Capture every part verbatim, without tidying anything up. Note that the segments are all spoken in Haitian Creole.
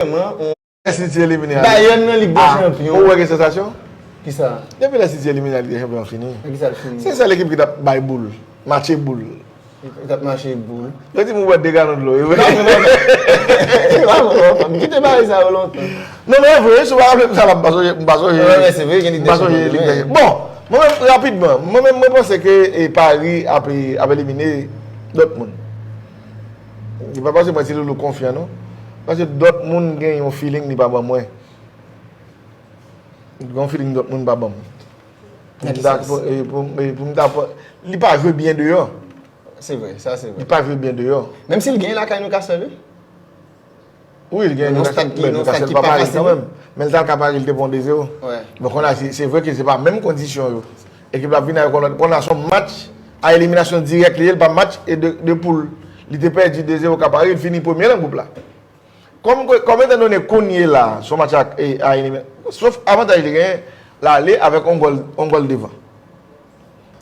vrèman yon Lè City elimine a. Bayern nan Lig dè Ah, Chanpyon. Ou wè gen sansasyon? Kisa? Depi lè City elimine a Lig dè Chanpyon fini. Nan kisa l fini? Se sèl ekip ki t ap bay boul, matche boul. Li t ap mache boul. Yo di m ou bwè de galon dlo, wi. Non, non, non, non, non, kite bagay sa yo lontan. Non, men vre, si w pa raple m sa la, m pa sonje, m pa sonje. Wè, wè, se vre, gen Lig M pa dè sonje Chanpyon. Lig dè Chanpyon. Bon, mwen menm, rapidman, mwen menm, mwen panse ke e, Paris ap, ap elimine Dortmund. E pa paske mwen ti loulou konfyan, non. Paske Dortmund gen yon feeling li pa ban mwen. Gen yon feeling Dortmund pa ban mwen. Pou m ta, pou, e, pou, e, pou m ta, li pa jwe byen deyò. Se vre, sa se vre. Li pa jwe byen deyò. Menm si l genyen lakay Newcastle, wi. Wi, li genyen Nan Newcastle, stad ki, men nan Newcastle stad ki pa pa Paris fasil. Kanmenm. Men l t al ka Paris, li te pran de zewo. Wè. Bon, kounye a, se se vre ke se pa menm kondisyon yo. Ekip la vin avèk yon lòt, kounye a se yon match a eliminasyon dirèk li ye, li pa match e de, de poul. Li te pèdi de zewo ka Paris, li fini premye nan gwoup la. Kòm, kòm etandone kounye la, se yon match a, e, a eliminasyon, sof avantaj li genyen, l ale avèk yon gòl, yon gòl devan.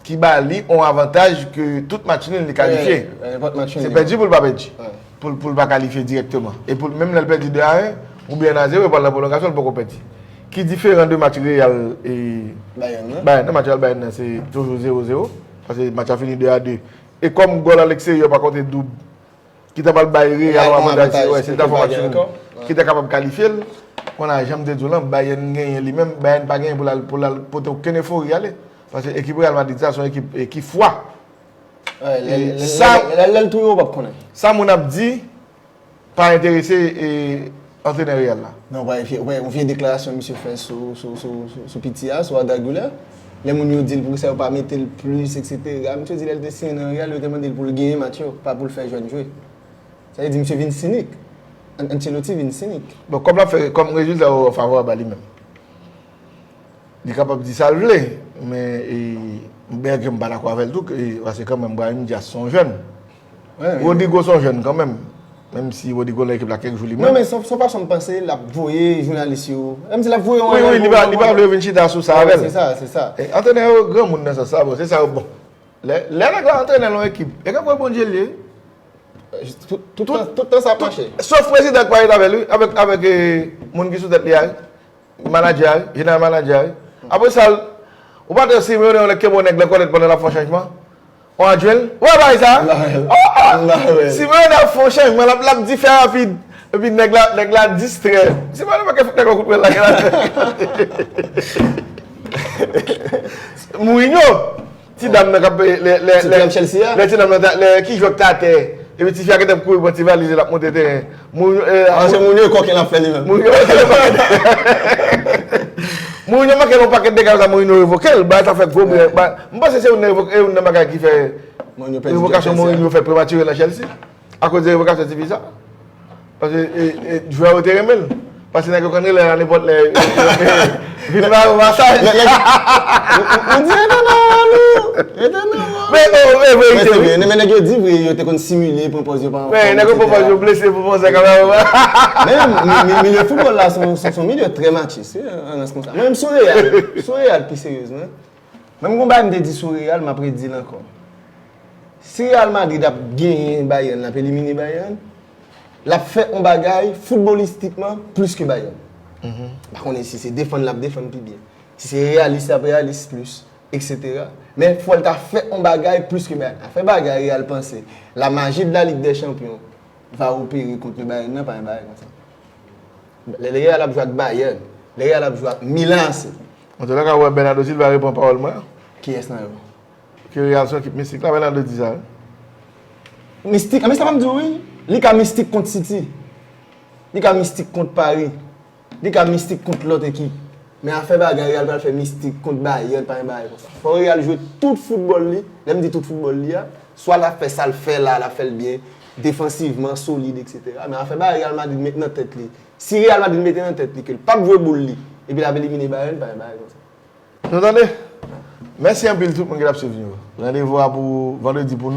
Ki ba li yon avantaj ke tout match nil li kalifye. Wè, nenpòt match Se nil. Pèdi pou l pa pèdi. Wè. Pou, pou l pa kalifye dirèkteman. E pou, menm lè l pèdi de a en, oubyen en a zewo, e pral nan pwolongasyon, l poko pèdi. Ki diferan de match Real e Bayern nan. Bayern nan, match Real Bayern nan, se toujou zewo zewo. Paske match la fini de a de. E kòm gòl a leksteryè pa konte doub, ki ta pral bay Real Real yon yon avantaj, avantaj, wè, se ta fè match Copenhague nil. Ankò. Ki ta kapab kalifye l. Kounye a, jan m te di w lan, Bayern genyen li menm, Bayern pa genyen pou l al, pou l al pote okenn efori ale. Paske ekip Real Madrid sa, se yon ekip e, ki fwa. Wè, lè, lè, Sa- lè, lè, lè l touye w p ap konnen. Sa moun ap di pa enterese e, antrenè Real la. Non, wè, fye, wè, yon vye deklarasyon misye fè sou, sou, sou, sou, sou piti a, sou Arda Güler. Lè moun yo di l poukisa yo pa mete l plis, etsetera. Misye di lè l te siyen nan Real, yo te mande l pou l genyen match yo, pa pou l fè jèn jwe. Sa vle di misye vin sinik. An- Ancelotti vin sinik. Bon, kòm l ap fè, kòm rezilta yo favorab a li menm. Li kapab di sa l vle, men e, byen ke m pa dakò avè l tou, ke, paske kanmenm Brahim Diaz se yon jèn. Wè, wè. Rodrygo se yon jèn kanmenm. Menm si Rodrygo nan ekip la kèk jou li Non, menm. Men se se yon fason m panse l ap voye jounalis yo. Menm si l ap voye yon Wi, wi, rèl li pou pa, yon li pa vle vin chita sou sa Wè, avè l. Se sa, se sa. E, antrenè yo granmoun nan sans sa, bon, se sa yo bon. Lè, lè nèg la antrenè nan yon ekip, e gen pwen Bondye l ye. Tout, tout, tan- tout tan sa ap mache. Sof prezidan k pa ret avè l, wi, avèk, avèk e, moun ki sou tèt li a, wi. Manadjè a, wi, jeneral manadjè a, wi. Apre sa, ou pa te Simeone yon nèg kenbe yon nèg nan kòlèt pandan l ap fè yon chanjman? Yon adjwen l? Ou wè bagay sa? Lawèl. Oh, oh! Lawèl. Simeone ap fè yon chanjman, l ap, l ap di fè rapid. Epi nèg la, nèg la distrè. Simeone pa gen fout nèg la kout pwen la. Mourinho, ti dam nan k ap lè, lè, Ti lè, dam Chelsea a? Lè ti dam nan ta- lè ki jwè k ta atè. Epi tifi a gentan kouri pran ti valiz li l ap monte teren. Mourinho, eh, Ah, se Mourinho koken l ap fè li menm. Mourinho manke yon pakèt Mourinho manke yon pakèt dega sa Mourinho revoke l, bagay sa fè gwo bri. Ba- M panse se youn nan revo- youn nan bagay ki fè Mourinho pèdi revokasyon Chelsea. Mourinho fè prematire nan Chelsea. Akoz de revokasyon tifi sa. Paske e, e, jwè yo te renmen l. Paske nèg yo konn rele l a nenpòt lè. Vin ba yo masaj. Nèg, nèg, ou, ou, ou di, "Rete nan ròl ou. Rete nan ròl ou." Men, oh, men, Men verite, se wi. vre, men nèg yo di vre, yo te konn simile, pran pòz yo pa Men, nèg yo pran pòz yo blese pou fè sa kanmenm. Men, mi- mi- milye foutbòl la, se yon- se yon- se yon milye trè matchis, wi, an rans konsa. Mwen menm sou Real, sou Real pi seryezman. Menm gon bagay m te di sou Real, m ap redi l ankò. Si Real Madrid ap genyen Bayern, l ap elimine Bayern, l ap fè yon bagay foutbolistikman plis ke Bayern. M pa konnen si se defann l ap defann pi byen. Si se reyalis l ap reyalis plis, etsetera. Men fò l ta fè yon bagay plis ke Bayern. Afè bagay Real panse la magie de la Ligue des Champions va opérer contre le Bayern nan pa yon bagay konsa. Lè Real ap jwe ak Bayern, lè Real ap jwe ak Milan A C. Antouka, ou wè Bernardo Silva repran pawòl mwen. Kiyès nan yo? Ke Real se yon ekip mistik la, Bernardo di sa, wi. Mistik, men sa pa m di w, wi. Li ka mistik kont City. Li ka mistik kont Paris. Li ka mistik kont lòt ekip. Men afè bagay Real pral fè mistik kont Bayern, pa yon bagay konsa. Fò Real jwe tout foutbòl li. Lè m di tout foutbòl li a, swa l ap fè sa l fè la, l ap fè l byen, defansivman, solid, etsetera. Men afè bagay Real Madrid met nan tèt li. Si Real Madrid mete nan tèt li ke l p ap jwe boul li, epi l ap elimine Bayern, pa yon bagay konsa. Nou tande? Mèsi anpil tout moun ki t ap swiv nou. Randevou a pou vandredi pou nou.